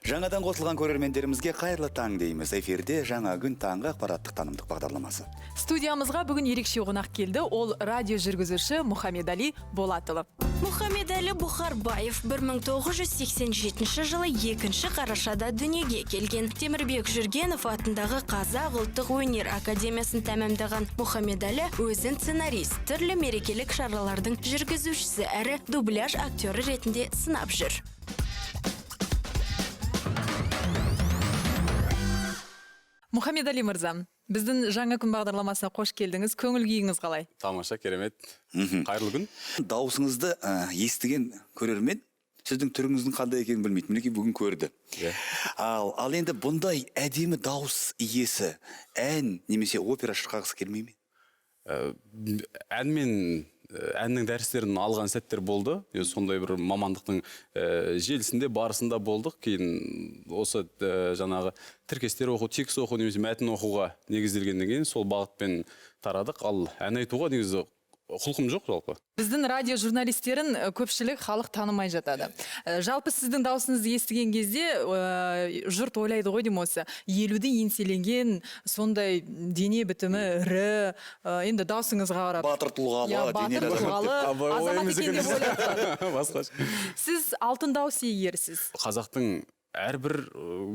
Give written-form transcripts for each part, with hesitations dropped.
Жаңадан қосылған көрермендерімізге қайырлы таң дейміз. Эфирде Жаңа күн таңғы ақпараттық танымдық бағдарламасы. Студиямызға бүгін ерекше қонақ келді. Ол радио жүргізуші Мұхаммедәли Болатұлы. Мұхаммедәлі Бұхарбаев 1987 жылы 2 қарашада дүниеге келген. Темірбек Жүргенов атындағы Қазақ ұлттық өнер академиясын тәмамдаған Мұхаммедәлі өзін сценарист, түрлі мерекелік шаралардың жүргізушісі әрі дубляж актері ретінде сынап жүр. Мұхаммедәли мырза, біздің Жаңа күн бағдарламасына қош келдіңіз. Көңіл күйіңіз қалай? Тамаша, керемет. Қайырлы күн. Дауысыңызды естіген көрермен сіздің түріңіздің қандай екенін білмейді. Мінекей бүгін көрді. Ал енді бұндай әдемі дауыс иесі ән немесе опера шырқағысы келмей ме? Ән мен әннің дәрістерін алған сәттер болды. Сондай бір мамандықтың желісінде, барысында болдық. Кейін осы жаңағы тіркестер оқу, текст оқу немесе мәтін оқуға негізделгеннен кейін сол бағытпен тарадық. Ал ән айтуға негізі құлқым жоқ жалпы. Біздің радио журналистерін көпшілік халық танымай жатады. Жалпы сіздің даусыңызды естіген кезде жұрт ойлайды ғой деймін, осы 50-ді еңселенген сондай дене бітімі ірі, енді даусыңызға қарап. Батыр тұлғалы, Иә, батыр денелі азамат тұлғалы деп. азамат екен деп ойлап қалады. Басқаша. Сіз алтын дауыс иегерісіз. Қазақтың әрбір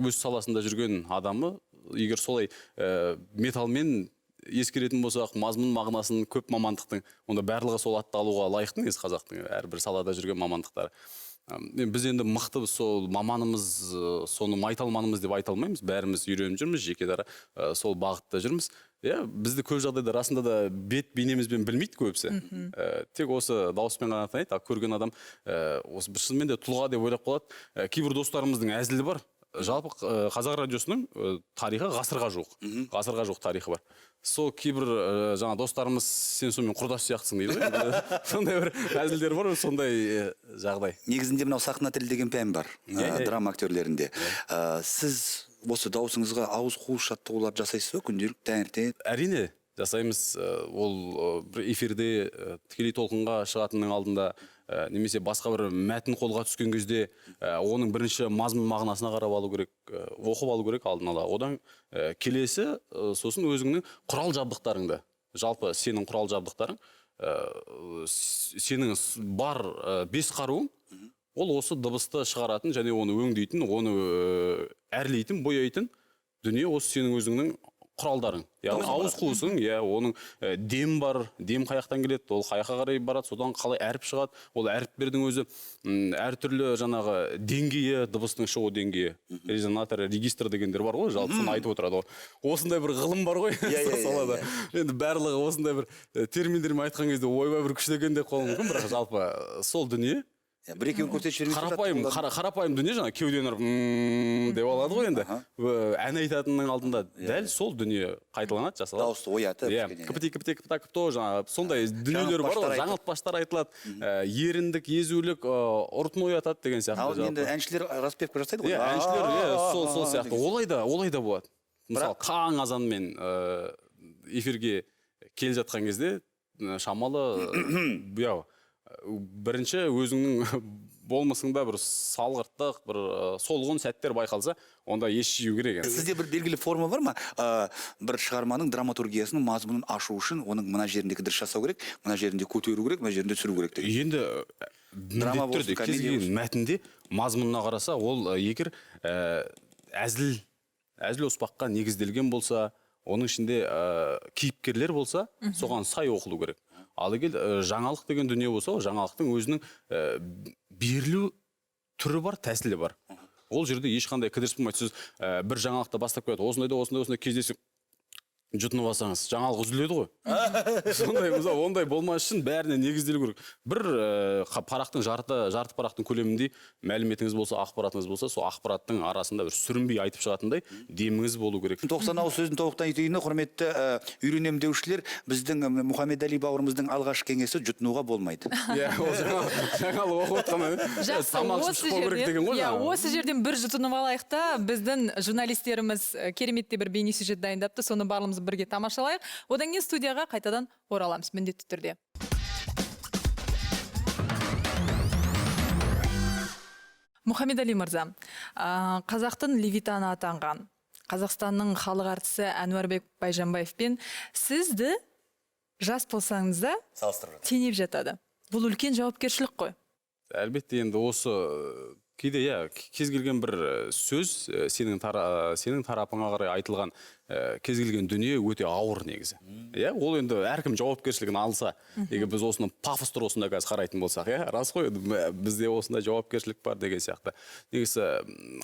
өз саласында жүрген адамы, егер солай металмен ескеретін болсақ, мазмұн мағынасын көп мамандықтың, онда барлығы сол атты алуға лайықты негізі қазақтың әрбір салада жүрген мамандықтары. Біз енді мықты сол маманымыз, соны майталманымыз деп айта алмаймыз, бәріміз үйреніп жүрміз, жеке дара сол бағытта жүрміз. Иә, бізді көп жағдайда расында да бет бейнемізбен білмейді көбісі. Тек осы дауыспен ғана таниды, ал көрген адам осы бір шынымен де тұлға деп ойлап қалады. Кейбір достарымыздың әзілі бар. Жалпы Қазақ радиосының тарихы ғасырға жуық. Ғасырға жуық тарихы бар. Сол кейбір жаңа достарымыз сен сонымен құрдас сияқтысың дейді ғой. Сондай бір әзілдер бар, сондай жағдай. Негізінде мынау сахна тілі деген пән бар, драма актерлерінде. Сіз осы дауысыңызға ауыз қуыс жаттығулар жасайсыз ба күнделік таңертең? Әрине, жасаймыз. Ол бір эфирде тікелей толқынға шығатынның алдында, немесе басқа бір мәтін қолға түскен кезде, оның бірінші мазмұн мағынасына қарап алу керек, оқып алу керек алдын ала. Одан келесі, сосын өзіңнің құрал жабдықтарыңды, жалпы сенің құрал жабдықтарың, сенің бар 5 қаруың, ол осы дыбысты шығаратын және оны өңдейтін, оны әрлейтін, бояйтын дүние осы сенің өзіңнің құралдарың. Яғни ауыз қуысың, иә, оның дем бар, дем қаяқтан келеді, ол қаяққа қарай барады, содан қалай әріп шығады, ол әріптердің өзі, әртүрлі жаңағы деңгейі, дыбыстың шығу деңгейі, резонатор, регистр дегендер бар ғой, жалпы соны айтып отырады ғой. Осындай бір ғылым бар ғой, сол салада. Енді барлығы осындай бір терминдермен айтқан кезде ойбай бір күшті екен деп қалуы мүмкін, бірақ жалпы сол дүние. Иә, бір екеуін көрсетіп жібермей жатады олар. Қарапайым дүние жаңа кеуден ұрып, деп алады ғой енді. Ән айтатынның алдында дәл сол дүние қайталанады, жасалады. Дауысты оятып, Иә, кішкене. кіпіти, кіпіти, кіпіта, кіпто, жаңа сондай дүниелер бар ғой, Жаңылтпаштар айтылады. жаңылтпаштар айтылады. Еріндік, езулік, ұртын оятады деген сияқты Ал енді жалпы. әншілер распевка жасайды ғой. Иә, әншілер, иә, сол сияқты. Деген. Олай да болады. Мысалы, Бірақ таң азанмен эфирге келе жатқан кезде, шамалы, иә, бірінші өзіңнің болмысыңда бір салғырттық, бір солғын сәттер байқалса, онда ес жию керек енді. Сізде бір белгілі форма бар ма? Бір шығарманың драматургиясының мазмұнын ашу үшін оның мына жерінде кідіріс жасау керек, мына жерінде көтеру керек, мына жерінде түсіру керек деген. Енді Драма міндетті болсын, түрде кез комедия келген болсын. мәтінде мазмұнына қараса, ол егер әзіл оспаққа негізделген болса, оның ішінде кейіпкерлер болса, соған сай оқылу керек. Ал егер жаңалық деген дүние болса, ол жаңалықтың өзінің берілу түрі бар, тәсілі бар. Ол жерде ешқандай кідіріс болмайды. Сіз бір жаңалықты бастап келеді, осындай да, осындай, осындай кездесіп жұтынып алсаңыз, жаңалық үзіледі ғой. Сондай, мысалы, ондай болмас үшін бәріне негізделу керек. Бір парақтың жарты парақтың көлеміндей мәліметіңіз болса, ақпаратыңыз болса, сол ақпараттың арасында бір сүрінбей айтып шығатындай деміңіз болу керек. 90 ауыз сөзін тобықтан итейіні, құрметті үйренем деушілер, біздің Мұхаммедәли бауырымыздың алғашқы кеңесі жұтынуға болмайды. Иә, ол жаңалық оқып отқаннан кейін Жақсы, тамақ ішіп шықпау керек деген ғой иә, жаңағы. осы жерден бір жұтынып алайық та, біздің журналистеріміз кереметтей бір бейнесюжет дайындапты, соны барлығымыз бірге тамашалайық. Одан кейін студияға қайтадан ораламыз міндетті түрде. Мұхаммедәли мырза, қазақтың Левитаны атанған Қазақстанның халық әртісі Әнуарбек Байжанбаевпен сізді жас болсаңыз да Салыстырып жатыр. Теңеп жатады. Бұл үлкен жауапкершілік қой. Әлбетте, енді осы кейде, иә, кез келген бір сөз, сенің тарапыңа қарай айтылған кез келген дүние өте ауыр негізі, иә. Ол енді әркім жауапкершілігін алса, егер біз осыны пафос тұрғысында қазір қарайтын болсақ, иә, рас қой енді, бізде осындай жауапкершілік бар деген сияқты. Негізі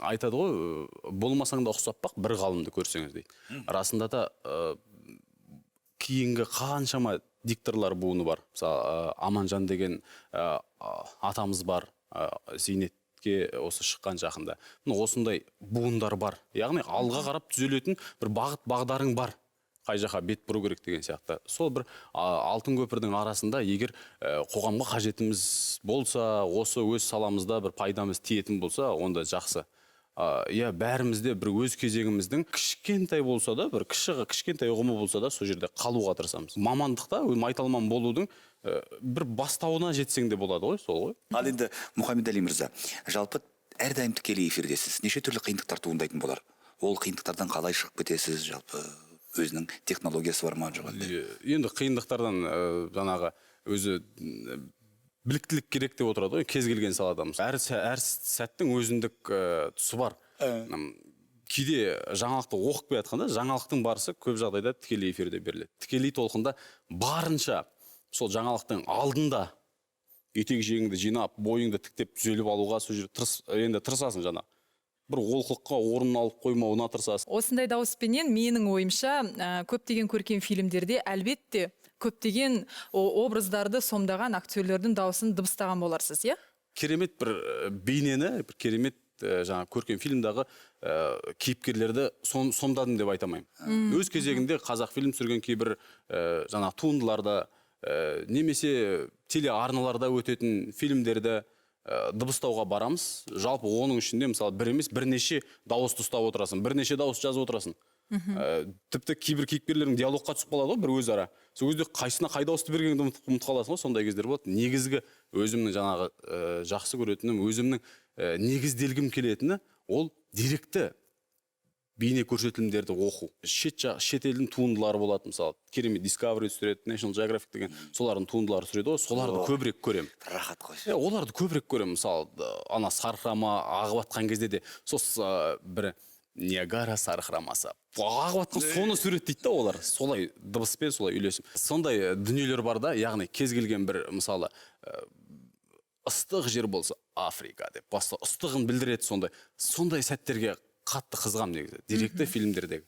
айтады ғой, болмасаң да ұқсап бақ, бір ғалымды көрсеңіз дейді. Расында да, кейінгі қаншама дикторлар буыны бар, мысалы, Аманжан деген атамыз бар, зейнетке осы шыққан жақында. Міне, осындай буындар бар, яғни алға қарап түзелетін бір бағыт бағдарың бар, қай жаққа бет бұру керек деген сияқты. Сол бір алтын көпірдің арасында егер қоғамға қажетіміз болса, осы өз саламызда бір пайдамыз тиетін болса, онда жақсы. Иә, бәрімізде бір өз кезегіміздің кішкентай болса да, бір кіші кішкентай ұғымы болса да, сол жерде қалуға тырысамыз. Мамандықта майталман болудың бір бастауына жетсең де болады ғой, сол ғой. Ал енді, Мұхаммедәли мырза, жалпы әрдайым тікелей эфирдесіз. Неше түрлі қиындықтар туындайтын болар. Ол қиындықтардан қалай шығып кетесіз? Жалпы өзінің технологиясы бар ма, жоқ әлде? Енді қиындықтардан жаңағы өзі біліктілік керек деп отырады ғой кез келген салада. Мысалы, әр сәттің өзіндік тұсы бар. Кейде жаңалықты оқып келе жатқанда, жаңалықтың барысы көп жағдайда тікелей эфирде беріледі. Тікелей толқында барынша сол жаңалықтың алдында етек жеңіңді жинап, бойыңды тіктеп, түзеліп алуға сол жерде тырыс, енді тырысасың, жаңа бір олқылыққа орын алып қоймауына тырысасың. Осындай дауыспенен, менің ойымша, көптеген көркем фильмдерде, әлбетте, көптеген образдарды сомдаған актерлердің дауысын дыбыстаған боларсыз, иә? Керемет бір бейнені, бір керемет жаңа көркем фильмдағы кейіпкерлерді сомдадым деп айта алмаймын. Өз кезегінде қазақ фильм түсірген кейбір жаңа туындыларда немесе телеарналарда өтетін фильмдерді дыбыстауға барамыз. Жалпы оның ішінде, мысалы, бір емес, бірнеше дауысты ұстап отырасың, бірнеше дауыс жазып отырасың. Тіпті кейбір кейіпкерлердің диалогқа түсіп қалады ғой бір өзара, сол кезде қайсысына қай дауысты бергеніңді ұмытып қаласың ғой, сондай кездер болады. Негізгі өзімнің жаңағы жақсы көретінім, өзімнің негізделгім келетіні ол деректі бейне көрсетілімдерді оқу. Шетелдің туындылары болады, мысалы, керемет Discovery түсіреді, National Geographic деген, солардың туындылары түсіреді ғой, соларды көбірек көремін. Рахат қой. Иә, оларды көбірек көремін. Мысалы, ана сарқырама ағып жатқан кезде де сол бір Ниагара сарқырамасы ағып жатқан, соны суреттейді да олар, солай дыбыспен, солай үйлесім, сондай дүниелер бар да. Яғни кез келген бір, мысалы, ыстық жер болса, Африка деп баста ыстығын білдіреді. Сондай сәттерге қатты қызығамын негізі деректі фильмдердегі.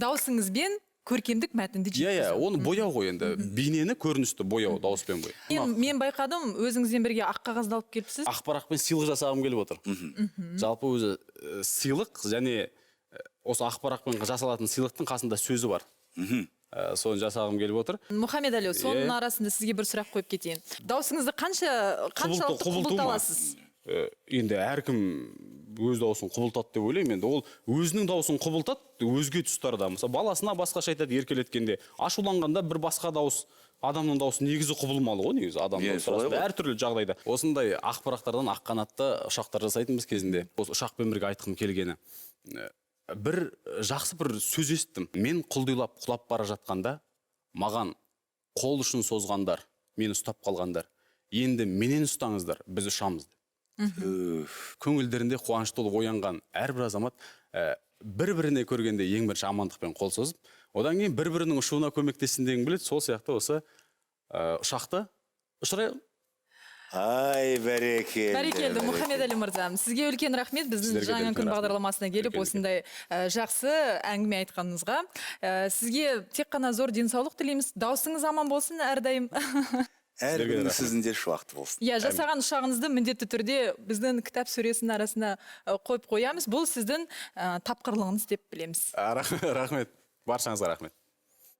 Дауысыңызбен көркемдік мәтінді Иә, жеткізу. оны бояу ғой енді, бейнені, көріністі бояу, дауыспен бояу. Мен байқадым, өзіңізбен бірге ақ қағазды алып келіпсіз. Ақ парақпен сыйлық жасағым келіп отыр. Жалпы өзі сыйлық және осы ақ парақпен жасалатын сыйлықтың қасында сөзі бар. Соны жасағым келіп отыр. Мұхаммед Әлі, соның Иә. арасында сізге бір сұрақ қойып кетейін. Дауысыңызды қаншалықты Құбылту құбылта ма? аласыз? Енді әркім өз дауысын құбылтады деп ойлаймын. Енді ол өзінің дауысын құбылтады өзге тұстарда, мысалы, баласына басқаша айтады еркелеткенде, ашуланғанда бір басқа дауыс. Адамның дауысы негізі құбылмалы ғой, негізі адам Иә, дауысы солай расында ғой. Әртүрлі жағдайда. Осындай ақ парақтардан ақ қанатты ұшақтар жасайтынбыз кезінде. Осы ұшақпен бірге айтқым келгені, бір жақсы бір сөз естідім: мен құлдилап құлап бара жатқанда маған қол ұшын созғандар, мені ұстап қалғандар, енді менен ұстаңыздар, біз ұшамыз деп. Үф. Көңілдерінде қуаныш толып оянған әрбір азамат бір біріне көргенде ең бірінші амандықпен қол созып, одан кейін бір бірінің ұшуына көмектессін дегім келеді. Сол сияқты осы ұшақты ұшырайық. Ай, бәрекелді. Бәрекелді, Мұхаммед Әлі мырза. Сізге үлкен рахмет біздің Сіздерге де «Жаңа үлкен күн» рахмет. бағдарламасына келіп, Үлкен, осындай жақсы әңгіме айтқаныңызға. Сізге тек қана зор денсаулық тілейміз. Дауысыңыз аман болсын әрдайым. Әр Сіздерге де күніңіз рахмет. сіздің де шуақты болсын. Иә, жасаған ұшағыңызды міндетті түрде біздің кітап сөресінің арасына қойып қоямыз. Бұл сіздің тапқырлығыңыз деп білеміз. Рахмет, баршаңызға рахмет.